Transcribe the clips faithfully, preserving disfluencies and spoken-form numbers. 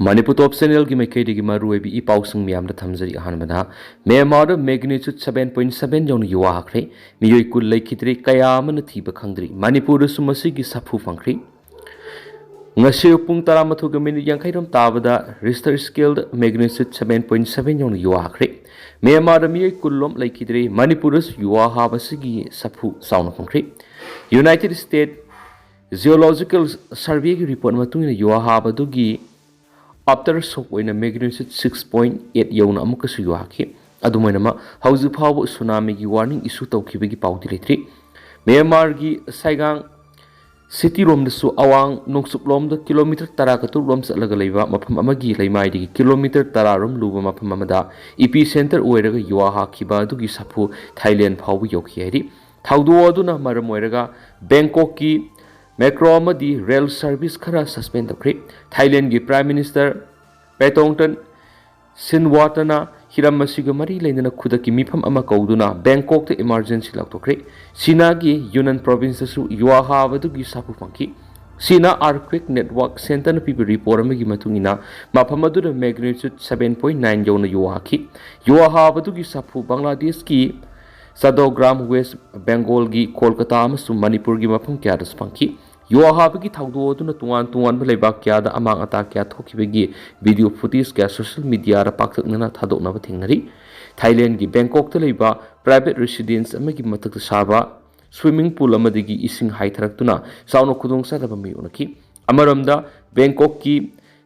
ꯃꯅꯤꯄꯨꯔ ꯇꯣꯞ ꯆꯦꯅꯦꯜꯒꯤ ꯃꯥꯏꯀꯩꯗꯒꯤ ꯃꯔꯨꯑꯣꯏꯕ ꯏ ꯄꯥꯎꯁꯤꯡ ꯃꯌꯥꯝꯗ ꯊꯝꯖꯔꯤ꯫ ꯑꯍꯥꯟꯕꯗ, ꯃ꯭ꯌꯥꯟꯃꯥꯔꯗ magnitude seven point seven ꯌꯧꯅ ꯌꯨ ꯍꯥꯈ꯭ꯔꯦ꯫ ꯃꯤꯑꯣꯏ ꯀꯨꯟ ꯂꯩꯈꯤꯗ꯭ꯔꯦ, ꯀꯌꯥ ꯑꯃꯅ ꯊꯤꯕ ꯈꯪꯗ꯭ꯔꯤ꯫ ꯃꯅꯤꯄꯨꯔꯗꯁꯨ ꯃꯁꯤꯒꯤ ꯁꯥꯐꯨ ꯐꯪꯈ꯭ꯔꯤ꯫ ꯉꯁꯤ ꯄꯨꯡ ꯇꯔꯥꯃꯥꯊꯣꯏꯒ ꯃꯤꯅꯤꯠ ꯌꯥꯡꯈꯩꯔꯣꯝ ꯇꯥꯕꯗ Richter scale magnitude seven point seven ꯌꯧꯅ ꯌꯨ ꯍꯥꯈ꯭ꯔꯦ꯫ ꯃ꯭ꯌꯥꯟꯃꯥꯔꯗ ꯃꯤꯑꯣꯏ ꯀꯨꯟ ꯂꯣꯝ ꯂꯩꯈꯤꯗ꯭ꯔꯦ꯫ ꯃꯅꯤꯄꯨꯔꯗꯁꯨ ꯌꯨ ꯍꯥꯕꯁꯤꯒꯤ ꯁꯥꯐꯨ ꯆꯥꯎꯅ ꯐꯪꯈ꯭ꯔꯦ꯫ United States Geological Surveyꯒꯤ report ꯃꯇꯨꯡ ꯏꯟꯅ ꯌꯨ ꯍꯥꯕꯗꯨꯒꯤ aftershock ꯑꯣꯏꯅ magnitude six point eight ꯌꯧꯅ ꯑꯃꯨꯛꯀꯁꯨ ꯌꯨ ꯍꯥꯈꯤ꯫ ꯑꯗꯨꯝ ꯑꯣꯏꯅꯃꯛ, ꯍꯧꯖꯤꯛ ꯐꯥꯎꯕ tsunamiꯒꯤ warning issue ꯇꯧꯈꯤꯕꯒꯤ ꯄꯥꯎꯗꯤ ꯂꯩꯇ꯭ꯔꯤ꯫ ꯃ꯭ꯌꯥꯟꯃꯥꯔꯒꯤ ꯁꯥꯏꯒꯥꯡ ꯁꯤꯇꯤꯔꯣꯝꯗꯁꯨ ꯑꯋꯥꯡ ꯅꯣꯡꯆꯨꯞꯂꯣꯝꯗ ꯀꯤꯂꯣꯃꯤꯇꯔ ꯇꯔꯥꯒ ꯇꯔꯨꯛ ꯂꯣꯝ ꯆꯠꯂꯒ ꯂꯩꯕ ꯃꯐꯝ ꯑꯃꯒꯤ ꯂꯩꯃꯥꯏꯗꯒꯤ ꯀꯤꯂꯣꯃꯤꯇꯔ ꯇꯔꯥ ꯔꯣꯝ ꯂꯨꯕ ꯃꯐꯝ ꯑꯃꯗ epicenter ꯑꯣꯏꯔꯒ ꯌꯨ ꯍꯥꯈꯤꯕ ꯑꯗꯨꯒꯤ ꯁꯥꯐꯨ ꯊꯥꯏꯂꯦꯟ ꯐꯥꯎꯕ ꯌꯧꯈꯤ ꯍꯥꯏꯔꯤ꯫ ꯊꯧꯗꯣꯛ ꯑꯗꯨꯅ ꯃꯔꯝ ꯑꯣꯏꯔꯒ ꯕꯦꯡꯀꯣꯛꯀꯤ ꯃꯦꯇ꯭ꯔꯣ ꯑꯃꯗꯤ ꯔꯦꯜ ꯁꯔꯚꯤꯁ ꯈꯔ suspend ꯇꯧꯈ꯭ꯔꯤ꯫ ꯊꯥꯏꯂꯦꯟꯒꯤ Prime Minister Paetongtarn Shinawatra ꯍꯤꯔꯝ ꯑꯁꯤꯒ ꯃꯔꯤ ꯂꯩꯅꯅ ꯈꯨꯗꯛꯀꯤ ꯃꯤꯐꯝ ꯑꯃ ꯀꯧꯗꯨꯅ ꯕꯦꯡꯀꯣꯛꯇ emergency ꯂꯥꯎꯊꯣꯛꯈ꯭ꯔꯦ꯫ ꯆꯤꯅꯥꯒꯤ ꯌꯨꯅꯟ provinceꯇꯁꯨ ꯌꯨ ꯍꯥꯕꯗꯨꯒꯤ ꯁꯥꯐꯨ ꯐꯪꯈꯤ꯫ China Earthquake Network Centreꯅ ꯄꯤꯕ report ꯑꯃꯒꯤ ꯃꯇꯨꯡ ꯏꯟꯅ, ꯃꯐꯝ ꯑꯗꯨꯗ magnitude seven point nine ꯌꯧꯅ ꯌꯨ ꯍꯥꯈꯤ꯫ ꯌꯨ ꯍꯥꯕꯗꯨꯒꯤ ꯁꯥꯐꯨ ꯕꯪꯒ꯭ꯂꯥꯗꯦꯁꯀꯤ ꯆꯥꯗꯣꯒ꯭ꯔꯥꯝ, ꯋꯦꯁ ꯕꯦꯡꯒꯣꯜꯒꯤ ꯀꯣꯜꯀꯇꯥ ꯑꯃꯁꯨꯡ ꯃꯅꯤꯄꯨꯔꯒꯤ ꯃꯐꯝ ꯀꯌꯥꯗꯁꯨ ꯐꯪꯈꯤ꯫ ꯌꯨ ꯍꯥꯕꯒꯤ ꯊꯧꯗꯣꯛ ꯑꯗꯨꯅ ꯇꯣꯉꯥꯟ ꯇꯣꯉꯥꯟꯕ ꯂꯩꯕꯥꯛ ꯀꯌꯥꯗ ꯑꯃꯥꯡ ꯑꯇꯥ ꯀꯌꯥ ꯊꯣꯛꯈꯤꯕꯒꯤ video footage ꯀꯌꯥ social mediaꯗ ꯄꯥꯛꯇꯛꯅꯅ ꯊꯥꯗꯣꯛꯅꯕ ꯊꯦꯡꯅꯔꯤ꯫ ꯊꯥꯏꯂꯦꯟꯒꯤ ꯕꯦꯡꯀꯣꯛꯇ ꯂꯩꯕ private residence ꯑꯃꯒꯤ ꯃꯊꯛꯇ ꯁꯥꯕ swimming pool ꯑꯃꯗꯒꯤ ꯏꯁꯤꯡ ꯍꯥꯏꯊꯔꯛꯇꯨꯅ ꯆꯥꯎꯅ ꯈꯨꯗꯣꯡꯆꯥꯗꯕ ꯃꯥꯌꯣꯛꯅꯈꯤ꯫ ꯑꯃꯔꯣꯝꯗ, ꯕꯦꯡꯀꯣꯛꯀꯤ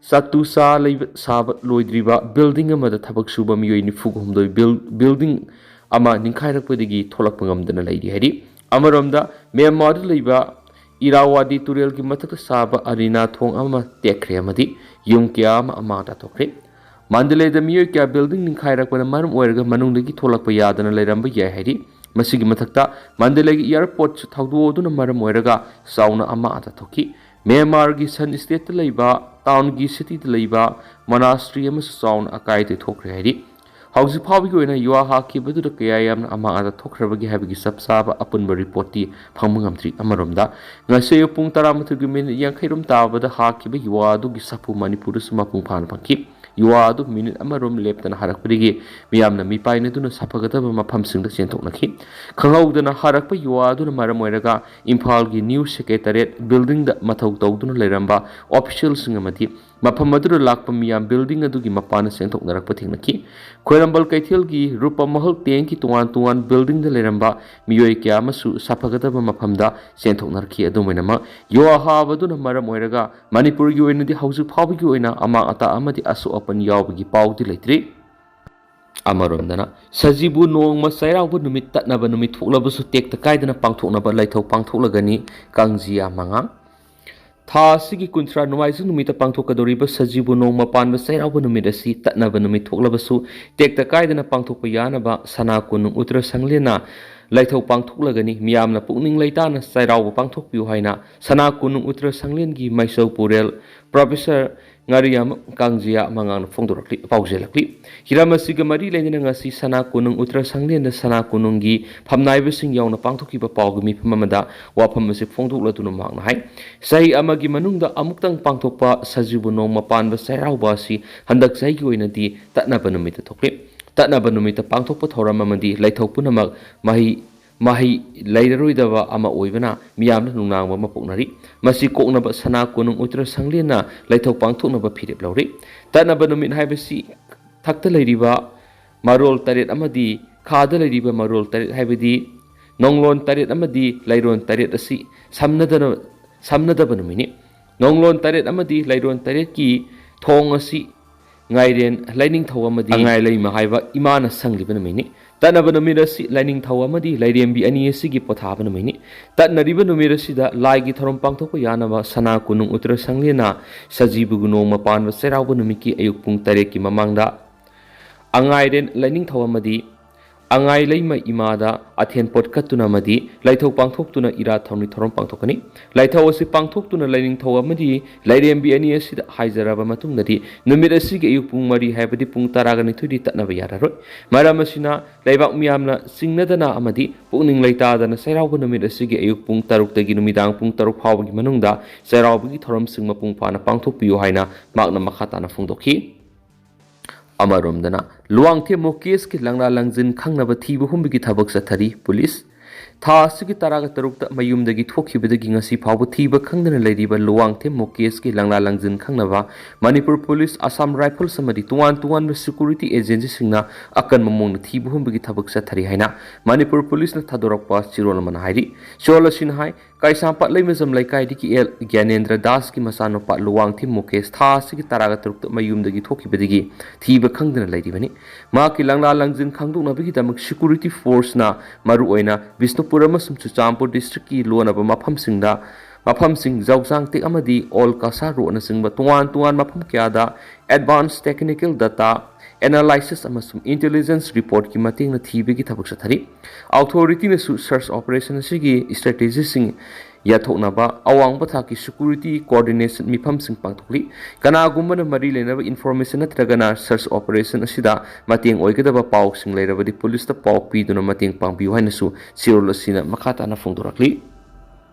ꯆꯥꯇꯨꯁꯥ ꯂꯩꯕ, ꯁꯥꯕ ꯂꯣꯏꯗ꯭ꯔꯤꯕ building ꯑꯃꯗ ꯊꯕꯛ ꯁꯨꯕ ꯃꯤꯑꯣꯏ ꯅꯤꯐꯨ ꯍꯨꯝꯗꯣꯏ ꯕꯤꯜ-, building ꯑꯃ ꯅꯤꯡꯈꯥꯏꯔꯛꯄꯗꯒꯤ ꯊꯣꯛꯂꯛꯄ ꯉꯝꯗꯅ ꯂꯩꯔꯤ ꯍꯥꯏꯔꯤ꯫ ꯑꯃꯔꯣꯝꯗ, ꯃ꯭ꯌꯥꯟꯃꯥꯔꯗ ꯂꯩꯕ ꯏꯔꯥꯋꯥꯗꯤ ꯇꯨꯔꯦꯜꯒꯤ ꯃꯊꯛꯇ ꯁꯥꯕ ꯑꯔꯤꯅꯥ ꯊꯣꯡ ꯑꯃ ꯇꯦꯛꯈ꯭ꯔꯦ ꯑꯃꯗꯤ ꯌꯨꯝ ꯀꯌꯥ ꯑꯃ ꯑꯃꯥꯡ ꯑꯇꯥ ꯊꯣꯛꯈ꯭ꯔꯦ꯫ ꯃꯟꯗꯂꯦꯗ ꯃꯤꯑꯣꯏ ꯀꯌꯥ building ꯅꯤꯡꯈꯥꯏꯔꯛꯄꯅ ꯃꯔꯝ ꯑꯣꯏꯔꯒ ꯃꯅꯨꯡꯗꯒꯤ ꯊꯣꯛꯂꯛꯄ ꯌꯥꯗꯅ ꯂꯩꯔꯝꯕ ꯌꯥꯏ ꯍꯥꯏꯔꯤ꯫ ꯃꯁꯤꯒꯤ ꯃꯊꯛꯇ, ꯃꯟꯗꯂꯦꯒꯤ airportꯁꯨ ꯊꯧꯗꯣꯛ ꯑꯗꯨꯅ ꯃꯔꯝ ꯑꯣꯏꯔꯒ ꯆꯥꯎꯅ ꯑꯃꯥꯡ ꯑꯇꯥ ꯊꯣꯛꯈꯤ꯫ ꯃ꯭ꯌꯥꯟꯃꯥꯔꯒꯤ ꯁꯟ ꯁ꯭ꯇꯦꯠꯇ ꯂꯩꯕ, townꯒꯤ cityꯗ ꯂꯩꯕ monastery ꯑꯃꯁꯨ ꯆꯥꯎꯅ ꯑꯀꯥꯏ ꯑꯇꯣꯏ ꯊꯣꯛꯈ꯭ꯔꯦ ꯍꯥꯏꯔꯤ꯫ ꯍꯧꯖꯤꯛ ꯐꯥꯎꯕꯒꯤ ꯑꯣꯏꯅ ꯌꯨꯍꯥ ꯍꯥꯈꯤꯕꯗꯨꯗ ꯀꯌꯥ ꯌꯥꯝꯅ ꯑꯃꯥꯡ ꯑꯇꯥ ꯊꯣꯛꯈ꯭ꯔꯕꯒꯦ ꯍꯥꯏꯕꯒꯤ ꯆꯞ ꯆꯥꯕ ꯑꯄꯨꯟꯕ ꯔꯤꯄꯣꯔꯠꯇꯤ ꯐꯪꯕ ꯉꯝꯗ꯭ꯔꯤ꯫ ꯑꯃꯔꯣꯝꯗ, ꯉꯁꯤ ꯑꯌꯨꯛ ꯄꯨꯡ ꯇꯔꯥꯃꯥꯊꯣꯏꯒꯤ ꯃꯤꯅꯤꯠ ꯌꯥꯡꯈꯩ ꯔꯣꯝ ꯇꯥꯕꯗ ꯍꯥꯈꯤꯕ ꯌꯨꯍꯥ ꯑꯗꯨꯒꯤ ꯁꯥꯐꯨ ꯃꯅꯤꯄꯨꯔꯗꯁꯨ ꯃꯄꯨꯡ ꯐꯥꯅ ꯐꯪꯈꯤ꯫ ꯌꯨꯍꯥ ꯑꯗꯨ ꯃꯤꯅꯤꯠ ꯑꯃꯔꯣꯝ ꯂꯦꯞꯇꯅ ꯍꯥꯔꯛꯄꯗꯒꯤ ꯃꯤꯌꯥꯝꯅ ꯃꯤꯄꯥꯏꯅꯗꯨꯅ ꯁꯥꯐꯒꯗꯕ ꯃꯐꯝꯁꯤꯡꯗ ꯆꯦꯟꯊꯣꯛꯅꯈꯤ꯫ ꯈꯪꯍꯧꯗꯅ ꯍꯥꯔꯛꯄ ꯌꯨꯍꯥ ꯑꯗꯨꯅ ꯃꯔꯝ ꯑꯣꯏꯔꯒ ꯏꯝꯐꯥꯜꯒꯤ ꯅ꯭ꯌꯨ ꯁꯦꯀ꯭ꯔꯦꯇꯔꯤꯌꯦꯠ ꯕꯤꯜꯗꯤꯡꯗ ꯃꯊꯧ ꯇꯧꯗꯨꯅ ꯂꯩꯔꯝꯕ ꯑꯣꯐꯤꯁꯤꯌꯦꯜꯁꯤꯡ ꯑꯃꯗꯤ ꯃꯐꯝ ꯑꯗꯨꯗ ꯂꯥꯛꯄ ꯃꯤꯌꯥꯝ ꯕꯤꯜꯗꯤꯡ ꯑꯗꯨꯒꯤ ꯃꯄꯥꯟꯗ ꯆꯦꯟꯊꯣꯛꯅꯔꯛꯄ ꯊꯦꯡꯅꯈꯤ꯫ ꯈ꯭ꯋꯥꯏꯔꯝꯕꯟ ꯀꯩꯊꯦꯜꯒꯤ ꯔꯨꯄꯥ ꯃꯍꯜ ꯇꯦꯡꯀꯤ ꯇꯣꯉꯥꯟ ꯇꯣꯉꯥꯟ ꯕꯤꯜꯗꯤꯡꯗ ꯂꯩꯔꯝꯕ ꯃꯤꯑꯣꯏ ꯀꯌꯥ ꯑꯃꯁꯨ ꯁꯥꯐꯒꯗꯕ ꯃꯐꯝꯗ ꯆꯦꯟꯊꯣꯛꯅꯔꯛꯈꯤ꯫ ꯑꯗꯨꯝ ꯑꯣꯏꯅꯃꯛ, ꯌꯨꯍꯥ ꯍꯥꯕꯗꯨꯅ ꯃꯔꯝ ꯑꯣꯏꯔꯒ ꯃꯅꯤꯄꯨꯔꯒꯤ ꯑꯣꯏꯅꯗꯤ ꯍꯧꯖꯤꯛ ꯐꯥꯎꯕꯒꯤ ꯑꯣꯏꯅ ꯑꯃꯥꯡ ꯑꯇꯥ ꯑꯃꯗꯤ ꯑꯁꯣꯛ ꯑꯄꯟ ꯌꯥꯎꯕꯒꯤ ꯄꯥꯎꯗꯤ ꯂꯩꯇ꯭ꯔꯤ꯫ ꯑꯃꯔꯣꯝꯗꯅ, ꯁꯖꯤꯕꯨ ꯅꯣꯡꯃ ꯆꯩꯔꯥꯎꯕ ꯅꯨꯃꯤꯠ ꯇꯠꯅꯕ ꯅꯨꯃꯤꯠ ꯊꯣꯛꯂꯕꯁꯨ ꯇꯦꯛꯇ ꯀꯥꯏꯗꯅ ꯄꯥꯡꯊꯣꯛꯅꯕ ꯂꯥꯏꯊꯧ ꯄꯥꯡꯊꯣꯛꯂꯒꯅꯤ ꯀꯥꯡꯖꯤꯌꯥ ꯃꯉꯥꯡ꯫ ꯊꯥ ꯑꯁꯤꯒꯤ ꯀꯨꯟꯊ꯭ꯔꯥ ꯅꯣꯡꯃꯥꯏꯖꯤꯡ ꯅꯨꯃꯤꯠꯇ ꯄꯥꯡꯊꯣꯛꯀꯗꯧꯔꯤꯕ ꯁꯖꯤꯕꯨ ꯅꯣꯡꯃ ꯄꯥꯟꯕ ꯆꯩꯔꯥꯎꯕ ꯅꯨꯃꯤꯠ ꯑꯁꯤ ꯇꯠꯅꯕ ꯅꯨꯃꯤꯠ ꯊꯣꯛꯂꯕꯁꯨ ꯇꯦꯛꯇ ꯀꯥꯏꯗꯅ ꯄꯥꯡꯊꯣꯛꯄ ꯌꯥꯅꯕ ꯁꯅꯥ ꯀꯣꯅꯨꯡ ꯎꯇ꯭ꯔ ꯁꯪꯂꯦꯟꯅ ꯂꯥꯏꯊꯧ ꯄꯥꯡꯊꯣꯛꯂꯒꯅꯤ꯫ ꯃꯤꯌꯥꯝꯅ ꯄꯨꯛꯅꯤꯡ ꯂꯩꯇꯥꯅ ꯆꯩꯔꯥꯎꯕ ꯄꯥꯡꯊꯣꯛꯄꯤꯌꯨ ꯍꯥꯏꯅ ꯁꯅꯥ ꯀꯣꯅꯨꯡ ꯎꯇ꯭ꯔ ꯁꯪꯂꯦꯟꯒꯤ ꯃꯥꯏꯆꯧ ꯄꯨꯔꯦꯜ ꯄ꯭ꯔꯣꯐꯦꯁꯔ ꯉꯥꯔꯤꯌꯥꯝ ꯀꯥꯡꯖꯤꯌꯥ ꯃꯉꯥꯡꯅ ꯐꯣꯡꯗꯣꯔꯛꯂꯤ, ꯄꯥꯎꯖꯦꯜꯂꯛꯂꯤ꯫ ꯍꯤꯔꯝ ꯑꯁꯤꯒ ꯃꯔꯤ ꯂꯩꯅꯅ ꯉꯁꯤ ꯁꯅꯥ ꯀꯣꯅꯨꯡ ꯎꯇ꯭ꯔ ꯁꯪꯂꯦꯟꯗ ꯁꯅꯥ ꯀꯣꯅꯨꯡꯒꯤ ꯐꯝꯅꯥꯏꯕꯁꯤꯡ ꯌꯥꯎꯅ ꯄꯥꯡꯊꯣꯛꯈꯤꯕ ꯄꯥꯎꯒꯤ ꯃꯤꯐꯝ ꯑꯃꯗ ꯋꯥꯐꯝ ꯑꯁꯤ ꯐꯣꯡꯗꯣꯛꯂꯗꯨꯅ ꯃꯍꯥꯛꯅ ꯍꯥꯏ, ꯆꯍꯤ ꯑꯃꯒꯤ ꯃꯅꯨꯡꯗ ꯑꯃꯨꯛꯇꯪ ꯄꯥꯡꯊꯣꯛꯄ ꯁꯖꯤꯕꯨ ꯅꯣꯡꯃ ꯄꯥꯟꯕ ꯆꯩꯔꯥꯎꯕ ꯑꯁꯤ ꯍꯟꯗꯛ ꯆꯍꯤꯒꯤ ꯑꯣꯏꯅꯗꯤ ꯇꯠꯅꯕ ꯅꯨꯃꯤꯠꯇ ꯊꯣꯛꯂꯤ꯫ ꯇꯠꯅꯕ ꯅꯨꯃꯤꯠꯇ ꯄꯥꯡꯊꯣꯛꯄ ꯊꯧꯔꯝ ꯑꯃꯗꯤ ꯂꯥꯏꯊꯧ ꯄꯨꯝꯅꯃꯛ ꯃꯍꯩ ꯃꯍꯩ ꯂꯩꯔꯔꯣꯏꯗꯕ ꯑꯃ ꯑꯣꯏꯕꯅ ꯃꯤꯌꯥꯝꯅ ꯅꯨꯡꯅꯥꯡꯕ ꯑꯃ ꯄꯣꯛꯅꯔꯤ꯫ ꯃꯁꯤ ꯀꯣꯛꯅꯕ ꯁꯅꯥ ꯀꯣꯅꯨꯡ ꯎꯇ꯭ꯔ ꯁꯪꯂꯦꯟꯅ ꯂꯥꯏꯊꯧ ꯄꯥꯡꯊꯣꯛꯅꯕ ꯐꯤꯔꯦꯞ ꯂꯧꯔꯤ꯫ ꯇꯠꯅꯕ ꯅꯨꯃꯤꯠ ꯍꯥꯏꯕꯁꯤ ꯊꯛꯇ ꯂꯩꯔꯤꯕ ꯃꯔꯣꯜ ꯇꯔꯦꯠ ꯑꯃꯗꯤ ꯈꯥꯗ ꯂꯩꯔꯤꯕ ꯃꯔꯣꯜ ꯇꯔꯦꯠ ꯍꯥꯏꯕꯗꯤ ꯅꯣꯡꯂꯣꯟ ꯇꯔꯦꯠ ꯑꯃꯗꯤ ꯂꯩꯔꯣꯟ ꯇꯔꯦꯠ ꯑꯁꯤ ꯁꯝꯅꯗꯅ, ꯁꯝꯅꯗꯕ ꯅꯨꯃꯤꯠꯅꯤ꯫ ꯅꯣꯡꯂꯣꯟ ꯇꯔꯦꯠ ꯑꯃꯗꯤ ꯂꯩꯔꯣꯟ ꯇꯔꯦꯠꯀꯤ ꯊꯣꯡ ꯑꯁꯤ ꯉꯥꯏꯔꯦꯟ ꯂꯥꯏꯅꯤꯡꯊꯧ ꯑꯃꯗꯤ ꯑꯉꯥꯏ ꯂꯩꯃ ꯍꯥꯏꯕ ꯏꯃꯥꯅ ꯁꯪꯂꯤꯕ ꯅꯨꯃꯤꯠꯅꯤ꯫ ꯇꯠꯅꯕ ꯅꯨꯃꯤꯠ ꯑꯁꯤ ꯂꯥꯏꯅꯤꯡꯊꯧ ꯑꯃꯗꯤ ꯂꯥꯏꯔꯦꯝꯕꯤ ꯑꯅꯤ ꯑꯁꯤꯒꯤ ꯄꯣꯊꯥꯕ ꯅꯨꯃꯤꯠꯅꯤ꯫ ꯇꯠꯅꯔꯤꯕ ꯅꯨꯃꯤꯠ ꯑꯁꯤꯗ ꯂꯥꯏꯒꯤ ꯊꯧꯔꯝ ꯄꯥꯡꯊꯣꯛꯄ ꯌꯥꯅꯕ ꯁꯅꯥ ꯀꯣꯅꯨꯡ ꯎꯇ꯭ꯔ ꯁꯪꯂꯦꯟꯅ ꯁꯖꯤꯕꯨꯒꯤ ꯅꯣꯡꯃ ꯄꯥꯟꯕ ꯆꯩꯔꯥꯎꯕ ꯅꯨꯃꯤꯠꯀꯤ ꯑꯌꯨꯛ ꯄꯨꯡ ꯇꯔꯦꯠꯀꯤ ꯃꯃꯥꯡꯗ ꯑꯉꯥꯏꯔꯦꯟ ꯂꯥꯏꯅꯤꯡꯊꯧ ꯑꯃꯗꯤ ꯑꯉꯥꯏ ꯂꯩꯃ ꯏꯃꯥꯗ ꯑꯊꯦꯟ ꯄꯣꯠ ꯀꯠꯇꯨꯅ ꯑꯃꯗꯤ ꯂꯥꯏꯊꯧ ꯄꯥꯡꯊꯣꯛꯇꯨꯅ ꯏꯔꯥꯠ ꯊꯧꯅꯤ ꯊꯧꯔꯝ ꯄꯥꯡꯊꯣꯛꯀꯅꯤ꯫ ꯂꯥꯏꯊꯧ ꯑꯁꯤ ꯄꯥꯡꯊꯣꯛꯇꯨꯅ ꯂꯥꯏꯅꯤꯡꯊꯧ ꯑꯃꯗꯤ ꯂꯥꯏꯔꯦꯝꯕꯤ ꯑꯅꯤ ꯑꯁꯤꯗ ꯍꯥꯏꯖꯔꯕ ꯃꯇꯨꯡꯗꯗꯤ ꯅꯨꯃꯤꯠ ꯑꯁꯤꯒꯤ ꯑꯌꯨꯛ ꯄꯨꯡ ꯃꯔꯤ ꯍꯥꯏꯕꯗꯤ ꯄꯨꯡ ꯇꯔꯥꯒ ꯅꯤꯊꯣꯏꯗꯤ ꯇꯠꯅꯕ ꯌꯥꯔꯔꯣꯏ꯫ ꯃꯔꯝ ꯑꯁꯤꯅ ꯂꯩꯕꯥꯛ ꯃꯤꯌꯥꯝꯅ ꯆꯤꯡꯅꯗꯅ ꯑꯃꯗꯤ ꯄꯨꯛꯅꯤꯡ ꯂꯩꯇꯥꯗꯅ ꯆꯩꯔꯥꯎꯕ ꯅꯨꯃꯤꯠ ꯑꯁꯤꯒꯤ ꯑꯌꯨꯛ ꯄꯨꯡ ꯇꯔꯨꯛꯇꯒꯤ ꯅꯨꯃꯤꯗꯥꯡ ꯄꯨꯡ ꯇꯔꯨꯛ ꯐꯥꯎꯕꯒꯤ ꯃꯅꯨꯡꯗ ꯆꯩꯔꯥꯎꯕꯒꯤ ꯊꯧꯔꯝꯁꯤꯡ ꯃꯄꯨꯡ ꯐꯥꯅ ꯄꯥꯡꯊꯣꯛꯄꯤꯌꯨ ꯍꯥꯏꯅ ꯃꯍꯥꯛꯅ ꯃꯈꯥ ꯇꯥꯅ ꯐꯣꯡꯗꯣꯛꯈꯤ꯫ ꯑꯃꯔꯣꯝꯗꯅ, ꯂꯨꯋꯥꯡꯊꯦꯝ ꯃꯨꯀꯦꯁꯀꯤ ꯂꯪꯂꯥ ꯂꯪꯖꯤꯟ ꯈꯪꯅꯕ ꯊꯤꯕ ꯍꯨꯝꯕꯒꯤ ꯊꯕꯛ ꯆꯠꯊꯔꯤ ꯄꯨꯂꯤꯁ꯫ ꯊꯥ ꯑꯁꯤꯒꯤ ꯇꯔꯥꯒ ꯇꯔꯨꯛꯇ ꯃꯌꯨꯝꯗꯒꯤ ꯊꯣꯛꯈꯤꯕꯗꯒꯤ ꯉꯁꯤ ꯐꯥꯎꯕ ꯊꯤꯕ ꯈꯪꯗꯅ ꯂꯩꯔꯤꯕ ꯂꯨꯋꯥꯡꯊꯦꯝ ꯃꯨꯀꯦꯁꯀꯤ ꯂꯪꯂꯥ ꯂꯪꯖꯤꯟ ꯈꯪꯅꯕ ꯃꯅꯤꯄꯨꯔ ꯄꯨꯂꯤꯁ, ꯑꯁꯥꯝ ꯔꯥꯏꯐꯜꯁ ꯑꯃꯗꯤ ꯇꯣꯉꯥꯟ ꯇꯣꯉꯥꯟꯕ ꯁꯦꯀ꯭ꯌꯨꯔꯤꯇꯤ ꯑꯦꯖꯦꯟꯁꯤꯁꯤꯡꯅ ꯑꯀꯟꯕ ꯃꯑꯣꯡꯗ ꯊꯤꯕ ꯍꯨꯝꯕꯒꯤ ꯊꯕꯛ ꯆꯠꯊꯔꯤ ꯍꯥꯏꯅ ꯃꯅꯤꯄꯨꯔ ꯄꯨꯂꯤꯁꯅ ꯊꯥꯗꯣꯔꯛꯄ ꯆꯦꯔꯣꯜ ꯑꯃꯅ ꯍꯥꯏꯔꯤ꯫ ꯆꯦꯔꯣꯜ ꯑꯁꯤꯅ ꯍꯥꯏ, ꯀꯩꯁꯥꯝꯄꯥꯠ ꯂꯩꯃꯖꯝ ꯂꯩꯀꯥꯏꯗꯒꯤ ꯑꯦꯜ ꯒ꯭ꯌꯥꯅꯦꯟꯗ꯭ꯔ ꯗꯥꯁꯀꯤ ꯃꯆꯥꯅꯨꯄꯥ ꯂꯨꯋꯥꯡꯊꯦꯝ ꯃꯨꯀꯦꯁ ꯊꯥ ꯑꯁꯤꯒꯤ ꯇꯔꯥꯒ ꯇꯔꯨꯛꯇ ꯃꯌꯨꯝꯗꯒꯤ ꯊꯣꯛꯈꯤꯕꯗꯒꯤ ꯊꯤꯕ ꯈꯪꯗꯅ ꯂꯩꯔꯤꯕꯅꯤ꯫ ꯃꯍꯥꯛꯀꯤ ꯂꯪꯂꯥ ꯂꯪꯖꯤꯟ ꯈꯪꯗꯣꯛꯅꯕꯒꯤꯗꯃꯛ ꯁꯦꯀ꯭ꯌꯨꯔꯤꯇꯤ ꯐꯣꯔꯁꯅ ꯃꯔꯨꯑꯣꯏꯅ ꯕꯤꯁꯅꯨꯄꯨꯔ ꯑꯃꯁꯨꯡ ꯆꯨꯔꯆꯥꯟꯄꯨꯔ ꯗꯤꯁꯇ꯭ꯔꯤꯛꯀꯤ ꯂꯣꯟꯅꯕ ꯃꯐꯝꯁꯤꯡꯗ, ꯃꯐꯝꯁꯤꯡ ꯖꯧꯖꯥꯡ ꯇꯦꯛ ꯑꯃꯗꯤ ꯑꯣꯜ ꯀꯁꯥ ꯔꯣꯗꯅꯆꯤꯡꯕ ꯇꯣꯉꯥꯟ ꯇꯣꯉꯥꯟ ꯃꯐꯝ ꯀꯌꯥꯗ ꯑꯦꯗꯚꯥꯟꯁ ꯇꯦꯛꯅꯤꯀꯦꯜ ꯗꯇꯥ ꯑꯦꯅꯥꯂꯥꯏꯁꯤꯁ ꯑꯃꯁꯨꯡ ꯏꯟꯇꯦꯂꯤꯖꯦꯟꯁ ꯔꯤꯄꯣꯔꯠꯀꯤ ꯃꯇꯦꯡꯅ ꯊꯤꯕꯒꯤ ꯊꯕꯛ ꯆꯠꯊꯔꯤ꯫ ꯑꯣꯊꯣꯔꯤꯇꯤꯅꯁꯨ ꯁꯔꯆ ꯑꯣꯄꯔꯦꯁꯟ ꯑꯁꯤꯒꯤ ꯏꯁꯇ꯭ꯔꯦꯇꯦꯖꯤꯁꯤꯡ ꯌꯥꯊꯣꯛꯅꯕ ꯑꯋꯥꯡꯕ ꯊꯥꯛꯀꯤ ꯁꯦꯀ꯭ꯌꯨꯔꯤꯇꯤ ꯀꯣꯑꯣꯔꯗꯤꯅꯦꯁꯟ ꯃꯤꯐꯝꯁꯤꯡ ꯄꯥꯡꯊꯣꯛꯂꯤ꯫ ꯀꯅꯥꯒꯨꯝꯕꯅ ꯃꯔꯤ ꯂꯩꯅꯕ ꯏꯟꯐꯣꯔꯃꯦꯁꯟ ꯅꯠꯇ꯭ꯔꯒꯅ ꯁꯔꯆ ꯑꯣꯄꯔꯦꯁꯟ ꯑꯁꯤꯗ ꯃꯇꯦꯡ ꯑꯣꯏꯒꯗꯕ ꯄꯥꯎꯁꯤꯡ ꯂꯩꯔꯕꯗꯤ ꯄꯨꯂꯤꯁꯇ ꯄꯥꯎ ꯄꯤꯗꯨꯅ ꯃꯇꯦꯡ ꯄꯥꯡꯕꯤꯌꯨ ꯍꯥꯏꯅꯁꯨ ꯆꯦꯔꯣꯜ ꯑꯁꯤꯅ ꯃꯈꯥ ꯇꯥꯅ ꯐꯣꯡꯗꯣꯔꯛꯂꯤ꯫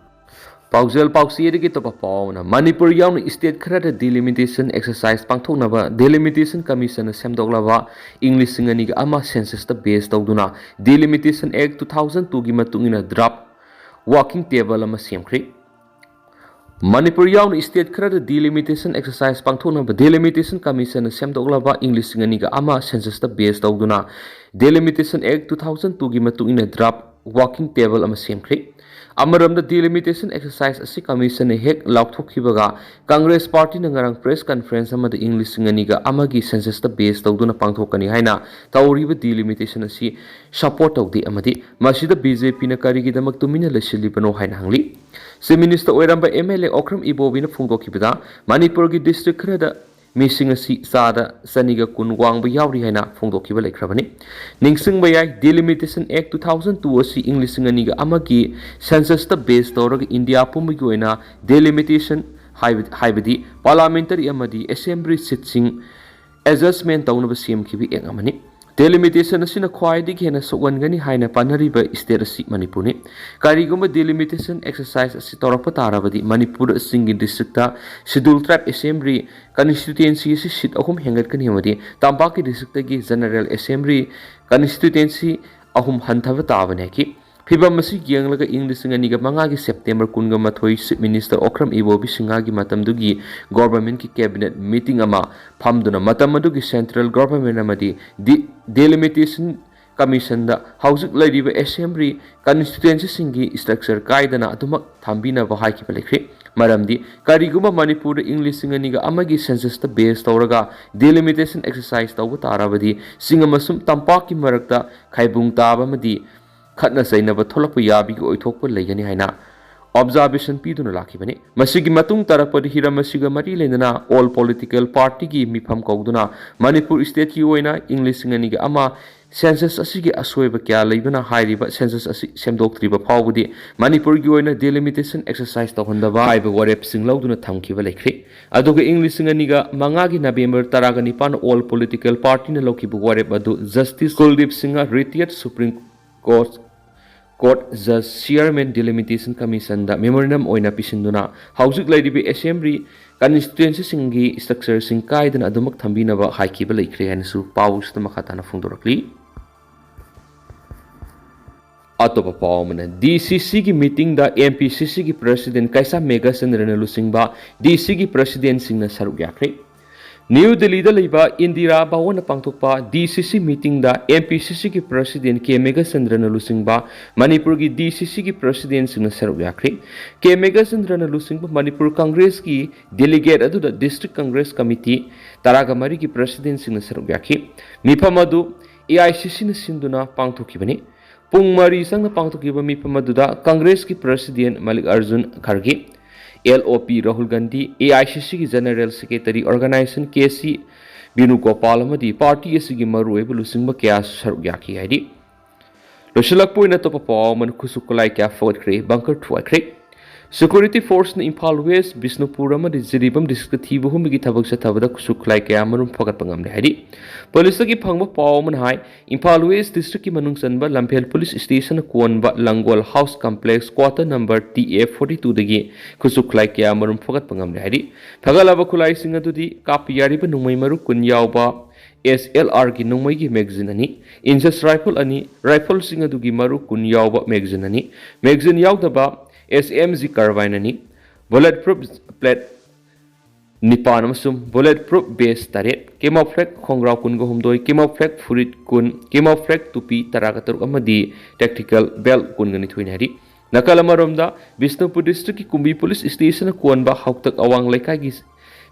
ꯄꯥꯎꯖꯦꯜ ꯄꯥꯎꯆꯦꯗꯒꯤ ꯑꯇꯣꯞꯄ ꯄꯥꯎ ꯑꯃꯅ, ꯃꯅꯤꯄꯨꯔ ꯌꯥꯎꯅ ꯏꯁꯇꯦꯠ ꯈꯔꯗ ꯗꯤꯂꯤꯃꯤꯇꯦꯁꯟ ꯑꯦꯛꯁꯔꯁꯥꯏꯁ ꯄꯥꯡꯊꯣꯛꯅꯕ ꯗꯤꯂꯤꯃꯤꯇꯦꯁꯟ ꯀꯃꯤꯁꯟꯅ ꯁꯦꯝꯗꯣꯛꯂꯕ ꯏꯪ ꯂꯤꯁꯤꯡ ꯑꯅꯤꯒ ꯑꯃ ꯁꯦꯟꯁꯁꯇ ꯕꯦꯖ ꯇꯧꯗꯨꯅ ꯗꯤꯂꯤꯃꯤꯇꯦꯁꯟ ꯑꯦꯛ ꯇꯨ ꯊꯥꯎꯖꯟ ꯇꯨꯒꯤ ꯃꯇꯨꯡ ꯏꯟꯅ ꯗ꯭ꯔꯥꯐ ꯋꯥꯔꯀꯤꯡ ꯇꯦꯕꯜ ꯑꯃ ꯁꯦꯝꯈ꯭ꯔꯦ꯫ ꯃꯅꯤꯄꯨꯔ ꯌꯥꯎꯅ ꯏꯁꯇꯦꯠ ꯈꯔꯗ ꯗꯤꯂꯤꯃꯤꯇꯦꯁꯟ ꯑꯦꯛꯁꯔꯁꯥꯏꯁ ꯄꯥꯡꯊꯣꯛꯅꯕ ꯗꯤꯂꯤꯃꯤꯇꯦꯁꯟ ꯀꯃꯤꯁꯟꯅ ꯁꯦꯝꯗꯣꯛꯂꯕ ꯏꯪ ꯂꯤꯁꯤꯡ ꯑꯅꯤꯒ ꯑꯃ ꯁꯦꯟꯁꯁꯇ ꯕꯦꯖ ꯇꯧꯗꯨꯅ ꯗꯤꯂꯤꯃꯤꯇꯦꯁꯟ ꯑꯦꯛ ꯇꯨ ꯊꯥꯎꯖꯟ ꯇꯨꯒꯤ ꯃꯇꯨꯡ ꯏꯟꯅ ꯗ꯭ꯔꯥꯐ ꯋꯥꯔꯀꯤꯡ ꯇꯦꯕꯜ ꯑꯃ ꯁꯦꯝꯈ꯭ꯔꯦ꯫ ꯑꯃꯔꯣꯝꯗ, ꯗꯤꯂꯤꯃꯤꯇꯦꯁꯟ ꯑꯦꯛꯁꯔꯁꯥꯏꯁ ꯑꯁꯤ ꯀꯃꯤꯁꯟꯅ ꯍꯦꯛ ꯂꯥꯎꯊꯣꯛꯈꯤꯕꯒ ꯀꯪꯒ꯭ꯔꯦꯁ ꯄꯥꯔꯇꯤꯅ ꯉꯔꯥꯡ ꯄ꯭ꯔꯦꯁ ꯀꯟꯐꯔꯦꯟꯁ ꯑꯃꯗ ꯏꯪ ꯂꯤꯁꯤꯡ ꯑꯅꯤꯒ ꯑꯃꯒꯤ ꯁꯦꯟꯁꯁꯇ ꯕꯦꯖ ꯇꯧꯗꯨꯅ ꯄꯥꯡꯊꯣꯛꯀꯅꯤ ꯍꯥꯏꯅ ꯇꯧꯔꯤꯕ ꯗꯤꯂꯤꯃꯤꯇꯦꯁꯟ ꯑꯁꯤ ꯁꯄꯣꯔꯠ ꯇꯧꯗꯦ ꯑꯃꯗꯤ ꯃꯁꯤꯗ ꯕꯤ ꯖꯦ ꯄꯤꯅ ꯀꯔꯤꯒꯤꯗꯃꯛ ꯇꯨꯃꯤꯟꯅ ꯂꯩꯁꯤꯜꯂꯤꯕꯅꯣ ꯍꯥꯏꯅ ꯍꯪꯂꯤ꯫ ꯆꯤꯐ ꯃꯤꯅꯤꯁꯇꯔ ꯑꯣꯏꯔꯝꯕ ꯑꯦꯝ ꯑꯦꯜ ꯑꯦ ꯑꯣꯀ꯭ꯔꯝ ꯏꯕꯣꯕꯤꯅ ꯐꯣꯡꯗꯣꯛꯈꯤꯕꯗ, ꯃꯅꯤꯄꯨꯔꯒꯤ ꯗꯤꯁꯇ꯭ꯔꯤꯛ ꯈꯔꯗ ꯃꯤꯁꯤꯡ ꯑꯁꯤ ꯆꯥꯗ ꯆꯅꯤꯒ ꯀꯨꯟ ꯋꯥꯡꯕ ꯌꯥꯎꯔꯤ ꯍꯥꯏꯅ ꯐꯣꯡꯗꯣꯛꯈꯤꯕ ꯂꯩꯈ꯭ꯔꯕꯅꯤ꯫ ꯅꯤꯡꯁꯤꯡꯕ ꯌꯥꯏ, Delimitation Act two thousand two ꯑꯁꯤ ꯏꯪ ꯂꯤꯁꯤꯡ ꯑꯅꯤꯒ ꯑꯃꯒꯤ census ꯇ base ꯇꯧꯔꯒ ꯏꯟꯗꯤꯌꯥ ꯄꯨꯝꯕꯒꯤ ꯑꯣꯏꯅ delimitation ꯍꯥꯏꯕ-, ꯍꯥꯏꯕꯗꯤ parliamentary ꯑꯃꯗꯤ assembly seat ꯁꯤꯡ adjustment ꯇꯧꯅꯕ ꯁꯦꯝꯈꯤꯕ act ꯑꯃꯅꯤ꯫ Delimitation ꯑꯁꯤꯅ ꯈ꯭ꯋꯥꯏꯗꯒꯤ ꯍꯦꯟꯅ ꯁꯣꯛꯍꯟꯒꯅꯤ ꯍꯥꯏꯅ ꯄꯥꯅꯔꯤꯕ state ꯑꯁꯤ ꯃꯅꯤꯄꯨꯔꯅꯤ꯫ ꯀꯔꯤꯒꯨꯝꯕ delimitation exercise ꯑꯁꯤ ꯇꯧꯔꯛꯄ ꯇꯥꯔꯕꯗꯤ ꯃꯅꯤꯄꯨꯔ ꯆꯤꯡꯒꯤ district ꯇ Scheduled Tribe Assembly constituency ꯑꯁꯤ seat ꯑꯍꯨꯝ ꯍꯦꯟꯒꯠꯀꯅꯤ ꯑꯃꯗꯤ ꯇꯝꯄꯥꯛꯀꯤ district ꯇꯒꯤ General Assembly constituency ꯑꯍꯨꯝ ꯍꯟꯊꯕ ꯇꯥꯕꯅꯤ ꯍꯥꯏꯈꯤ꯫ ꯐꯤꯚꯝ ꯑꯁꯤ ꯌꯦꯡꯂꯒ ꯏꯪ ꯂꯤꯁꯤꯡ ꯑꯅꯤꯒ ꯃꯉꯥꯒꯤ September ꯀꯨꯟꯒ ꯃꯥꯊꯣꯏ Chief Minister ꯑꯣꯀ꯭ꯔꯝ ꯏꯕꯣꯕꯤ ꯁꯤꯡꯍꯒꯤ ꯃꯇꯝꯗꯨꯒꯤ government ꯀꯤ cabinet meeting ꯑꯃ ꯐꯝꯗꯨꯅ ꯃꯇꯝ ꯑꯗꯨꯒꯤ central government ꯑꯃꯗꯤ de-, Delimitation Commission ꯗ ꯍꯧꯖꯤꯛ ꯂꯩꯔꯤꯕ assembly constituency ꯁꯤꯡꯒꯤ structure ꯀꯥꯏꯗꯅ ꯑꯗꯨꯃꯛ ꯊꯝꯕꯤꯅꯕ ꯍꯥꯏꯈꯤꯕ ꯂꯩꯈ꯭ꯔꯦ꯫ ꯃꯔꯝꯗꯤ ꯀꯔꯤꯒꯨꯝꯕ ꯃꯅꯤꯄꯨꯔꯗ ꯏꯪ ꯂꯤꯁꯤꯡ ꯑꯅꯤꯒ ꯑꯃꯒꯤ census ꯇ base ꯇꯧꯔꯒ delimitation exercise ꯇꯧꯕ ꯇꯥꯔꯕꯗꯤ ꯆꯤꯡ ꯑꯃꯁꯨꯡ ꯇꯝꯄꯥꯛꯀꯤ ꯃꯔꯛꯇ ꯈꯥꯏꯕꯨꯡ ꯇꯥꯕ ꯑꯃꯗꯤ ꯈꯠꯅ ꯆꯩꯅꯕ ꯊꯣꯛꯂꯛꯄ ꯌꯥꯕꯒꯤ ꯑꯣꯏꯊꯣꯛꯄ ꯂꯩꯒꯅꯤ ꯍꯥꯏꯅ observation ꯄꯤꯗꯨꯅ ꯂꯥꯛꯈꯤꯕꯅꯤ꯫ ꯃꯁꯤꯒꯤ ꯃꯇꯨꯡ ꯇꯥꯔꯛꯄꯗ ꯍꯤꯔꯝ ꯑꯁꯤꯒ ꯃꯔꯤ ꯂꯩꯅꯅ all political party ꯒꯤ ꯃꯤꯐꯝ ꯀꯧꯗꯨꯅ ꯃꯅꯤꯄꯨꯔ state ꯀꯤ ꯑꯣꯏꯅ ꯏꯪ ꯂꯤꯁꯤꯡ ꯑꯅꯤꯒ ꯑꯃ census ꯑꯁꯤꯒꯤ ꯑꯁꯣꯏꯕ ꯀꯌꯥ ꯂꯩꯕꯅ ꯍꯥꯏꯔꯤꯕ census ꯑꯁꯤ ꯁꯦꯝꯗꯣꯛꯇ꯭ꯔꯤꯕ ꯐꯥꯎꯕꯗꯤ ꯃꯅꯤꯄꯨꯔꯒꯤ ꯑꯣꯏꯅ delimitation exercise ꯇꯧꯍꯟꯗꯕ ꯍꯥꯏꯕ ꯋꯥꯔꯦꯞꯁꯤꯡ ꯂꯧꯗꯨꯅ ꯊꯝꯈꯤꯕ ꯂꯩꯈ꯭ꯔꯦ꯫ ꯑꯗꯨꯒ ꯏꯪ ꯂꯤꯁꯤꯡ ꯑꯅꯤꯒ ꯃꯉꯥꯒꯤ November ꯇꯔꯥꯒ ꯅꯤꯄꯥꯟ all political party ꯅ ꯂꯧꯈꯤꯕ ꯋꯥꯔꯦꯞ ꯑꯗꯨ Justice ꯀꯨꯜꯗꯤꯞ Singh, retired Supreme Court, Court Judge, Chairman Delimitation Commission ꯗ memorandum ꯑꯣꯏꯅ ꯄꯤꯁꯤꯟꯗꯨꯅ ꯍꯧꯖꯤꯛ ꯂꯩꯔꯤꯕ assembly constituency ꯁꯤꯡꯒꯤ structure ꯁꯤꯡ ꯀꯥꯏꯗꯅ ꯑꯗꯨꯃꯛ ꯊꯝꯕꯤꯅꯕ ꯍꯥꯏꯈꯤꯕ ꯂꯩꯈ꯭ꯔꯦ ꯍꯥꯏꯅꯁꯨ ꯄꯥꯎꯁꯤꯗ ꯃꯈꯥ ꯇꯥꯅ ꯐꯣꯡꯗꯣꯔꯛꯂꯤ꯫ ꯑꯇꯣꯞꯄ ꯄꯥꯎ ꯑꯃꯅ, D C C ꯒꯤ meeting ꯗ M P C C ꯒꯤ president ꯀꯩꯁꯥꯝ ꯃꯦꯘꯆꯟꯗ꯭ꯔꯅ ꯂꯨꯆꯤꯡꯕ D C ꯒꯤ president ꯁꯤꯡꯅ ꯁꯔꯨꯛ ꯌꯥꯈ꯭ꯔꯦ꯫ ꯅ꯭ꯌꯨ ꯗꯤꯜꯂꯤꯗ ꯂꯩꯕ ꯏꯟꯗꯤꯔꯥ ꯚꯋꯟꯗ ꯄꯥꯡꯊꯣꯛꯄ D C C meeting ꯗ M P C C ꯒꯤ president ꯀꯦ ꯃꯦꯘꯆꯟꯗ꯭ꯔꯅ ꯂꯨꯆꯤꯡꯕ ꯃꯅꯤꯄꯨꯔꯒꯤ D C C ꯒꯤ president ꯁꯤꯡꯅ ꯁꯔꯨꯛ ꯌꯥꯈ꯭ꯔꯦ꯫ ꯀꯦ ꯃꯦꯘꯆꯟꯗ꯭ꯔꯅ ꯂꯨꯆꯤꯡꯕ ꯃꯅꯤꯄꯨꯔ Congress ꯀꯤ delegate ꯑꯗꯨꯗ district Congress committee ꯇꯔꯥꯒ ꯃꯔꯤꯒꯤ president ꯁꯤꯡꯅ ꯁꯔꯨꯛ ꯌꯥꯈꯤ꯫ ꯃꯤꯐꯝ ꯑꯗꯨ A I C C ꯅ ꯁꯤꯟꯗꯨꯅ ꯄꯥꯡꯊꯣꯛꯈꯤꯕꯅꯤ꯫ ꯄꯨꯡ ꯃꯔꯤ ꯆꯪꯅ ꯄꯥꯡꯊꯣꯛꯈꯤꯕ ꯃꯤꯐꯝ ꯑꯗꯨꯗ Congress ꯀꯤ president ꯃꯜꯂꯤꯀꯥꯔꯖꯨꯟ ꯈꯔꯒꯦ, ꯑꯦꯜ ꯑꯣ ꯄꯤ Rahul Gandhi, A I C ꯁꯤꯒꯤ General Secretary, Organization K C ꯕꯤꯅꯨ Gopal ꯑꯃꯗꯤ ꯄꯥꯔꯇꯤ ꯑꯁꯤꯒꯤ ꯃꯔꯨꯑꯣꯏꯕ ꯂꯨꯆꯤꯡꯕ ꯀꯌꯥꯁꯨ ꯁꯔꯨꯛ ꯌꯥꯈꯤ ꯍꯥꯏꯔꯤ꯫ ꯂꯣꯏꯁꯤꯜꯂꯛꯄ ꯑꯣꯏꯅ ꯑꯇꯣꯞꯄ ꯄꯥꯎ ꯑꯃꯅ ꯈꯨꯠꯁꯨ ꯈꯨꯠꯂꯥꯏ ꯀꯌꯥ ꯐꯒꯠꯈ꯭ꯔꯦ, ꯕꯪꯀꯔ ꯊꯨꯒꯥꯏꯈ꯭ꯔꯦ꯫ Security Forceꯅ ꯏꯝꯐꯥꯜ West, ꯕꯤꯁꯅꯨꯄꯨꯔ ꯑꯃꯗꯤ ꯖꯤꯔꯤꯕꯥꯝ districtꯇ ꯊꯤꯕ ꯍꯨꯝꯕꯒꯤ ꯊꯕꯛ ꯆꯠꯊꯕꯗ ꯈꯨꯠꯁꯨ ꯈꯨꯠꯂꯥꯏ ꯀꯌꯥ ꯃꯔꯨꯝ ꯐꯒꯠꯄ ꯉꯝꯂꯦ ꯍꯥꯏꯔꯤ꯫ Policeꯇꯒꯤ ꯐꯪꯕ ꯄꯥꯎ ꯑꯃꯅ ꯍꯥꯏ, ꯏꯝꯐꯥꯜ West districtꯀꯤ ꯃꯅꯨꯡ ꯆꯟꯕ ꯂꯝꯐꯦꯜ Police Stationꯅ ꯀꯣꯟꯕ ꯂꯪꯒꯣꯜ House Complex, quarter number T F forty twoꯗꯒꯤ ꯈꯨꯠꯁꯨ ꯈꯨꯠꯂꯥꯏ ꯀꯌꯥ ꯃꯔꯨꯝ ꯐꯒꯠꯄ ꯉꯝꯂꯦ ꯍꯥꯏꯔꯤ꯫ ꯐꯒꯠꯂꯕ ꯈꯨꯠꯂꯥꯏꯁꯤꯡ ꯑꯗꯨꯗꯤ ꯀꯥꯞꯄ ꯌꯥꯔꯤꯕ ꯅꯣꯡꯃꯩ ꯃꯔꯨ ꯀꯨꯟ ꯌꯥꯎꯕ S L Rꯒꯤ ꯅꯣꯡꯃꯩꯒꯤ magazine ꯑꯅꯤ, INSAS rifle ꯑꯅꯤ, rifleꯁꯤꯡ ꯑꯗꯨꯒꯤ ꯃꯔꯨ ꯀꯨꯟ ꯌꯥꯎꯕ magazine ꯑꯅꯤ, magazine ꯌꯥꯎꯗꯕ S M G carbine ꯑꯅꯤ, bullet proof plate ꯅꯤꯄꯥꯟ ꯑꯃꯁꯨꯡ bullet proof vest ꯇꯔꯦꯠ, camouflage ꯈꯣꯡꯒ꯭ꯔꯥꯎ ꯀꯨꯟꯒ ꯍꯨꯝꯗꯣꯏ, camouflage ꯐꯨꯔꯤꯠ ꯀꯨꯟ, camouflage ꯇꯨꯄꯤ ꯇꯔꯥꯒ ꯇꯔꯨꯛ ꯑꯃꯗꯤ tactical belt ꯀꯨꯟꯒ ꯅꯤꯊꯣꯏꯅꯤ ꯍꯥꯏꯔꯤ꯫ ꯅꯥꯀꯜ ꯑꯃꯔꯣꯝꯗ, ꯕꯤꯁꯅꯨꯄꯨꯔ districtꯀꯤ ꯀꯨꯝꯕꯤ Police Stationꯅ ꯀꯣꯟꯕ ꯍꯥꯎꯇꯛ ꯑꯋꯥꯡ ꯂꯩꯀꯥꯏꯒꯤ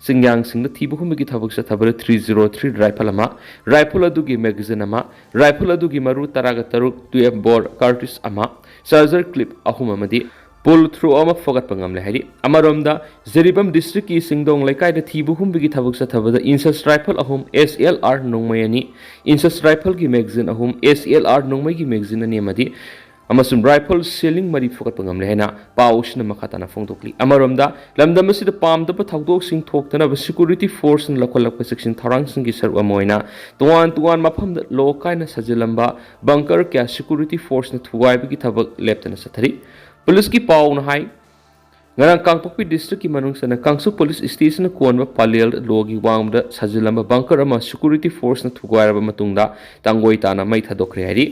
ꯆꯤꯡꯌꯥꯡꯁꯤꯡꯗ ꯊꯤꯕ ꯍꯨꯝꯕꯒꯤ ꯊꯕꯛ ꯆꯠꯊꯕꯗ three zero three rifle ꯑꯃ, rifle ꯑꯗꯨꯒꯤ magazine ꯑꯃ, rifle ꯑꯗꯨꯒꯤ ꯃꯔꯨ ꯇꯔꯥꯒ ꯇꯔꯨꯛ, twelve bore cartridge ꯑꯃ, charger clip ꯑꯍꯨꯝ ꯑꯃꯗꯤ pull through ꯑꯃ ꯐꯒꯠꯄ ꯉꯝꯂꯦ ꯍꯥꯏꯔꯤ꯫ ꯑꯃꯔꯣꯝꯗ, ꯖꯤꯔꯤꯕꯥꯝ districtꯀꯤ ꯆꯤꯡꯗꯣꯡ ꯂꯩꯀꯥꯏꯗ ꯊꯤꯕ ꯍꯨꯝꯕꯒꯤ ꯊꯕꯛ ꯆꯠꯊꯕꯗ INSAS rifle ꯑꯍꯨꯝ, S L R ꯅꯣꯡꯃꯩ ꯑꯅꯤ, INSAS rifleꯒꯤ magazine ꯑꯍꯨꯝ, S L R ꯅꯣꯡꯃꯩꯒꯤ magazine ꯑꯅꯤ ꯑꯃꯗꯤ ꯑꯃꯁꯨꯡ rifle shelling ꯃꯔꯤ ꯐꯒꯠꯄ ꯉꯝꯂꯦ ꯍꯥꯏꯅ ꯄꯥꯎ ꯑꯁꯤꯅ ꯃꯈꯥ ꯇꯥꯅ ꯐꯣꯡꯗꯣꯛꯂꯤ꯫ ꯑꯃꯔꯣꯝꯗ, ꯂꯝꯗꯝ ꯑꯁꯤꯗ ꯄꯥꯝꯗꯕ ꯊꯧꯗꯣꯛꯁꯤꯡ ꯊꯣꯛꯇꯅꯕ Security Forceꯅ ꯂꯧꯈꯠꯂꯛꯄ ꯆꯦꯛꯁꯤꯟ ꯊꯧꯔꯥꯡꯁꯤꯡꯒꯤ ꯁꯔꯨꯛ ꯑꯃ ꯑꯣꯏꯅ ꯇꯣꯉꯥꯟ ꯇꯣꯉꯥꯟꯕ ꯃꯐꯝꯗ ꯂꯣ ꯀꯥꯏꯅ ꯁꯥꯖꯤꯜꯂꯝꯕ bunker ꯀꯌꯥ Security Forceꯅ ꯊꯨꯒꯥꯏꯕꯒꯤ ꯊꯕꯛ ꯂꯦꯞꯇꯅ ꯆꯠꯊꯔꯤ꯫ Policeꯀꯤ ꯄꯥꯎꯅ ꯍꯥꯏ, ꯉꯔꯥꯡ ꯀꯥꯡꯄꯣꯛꯄꯤ districtꯀꯤ ꯃꯅꯨꯡ ꯆꯟꯅ ꯀꯥꯡꯁꯨ Police Stationꯅ ꯀꯣꯟꯕ ꯄꯂꯦꯜ ꯂꯣꯒꯤ ꯋꯥꯡꯃꯗ ꯁꯥꯖꯤꯜꯂꯝꯕ bunker ꯑꯃ Security Forceꯅ ꯊꯨꯒꯥꯏꯔꯕ ꯃꯇꯨꯡꯗ ꯇꯥꯡꯒꯣꯏ ꯇꯥꯅ ꯃꯩ ꯊꯥꯗꯣꯛꯈ꯭ꯔꯦ ꯍꯥꯏꯔꯤ꯫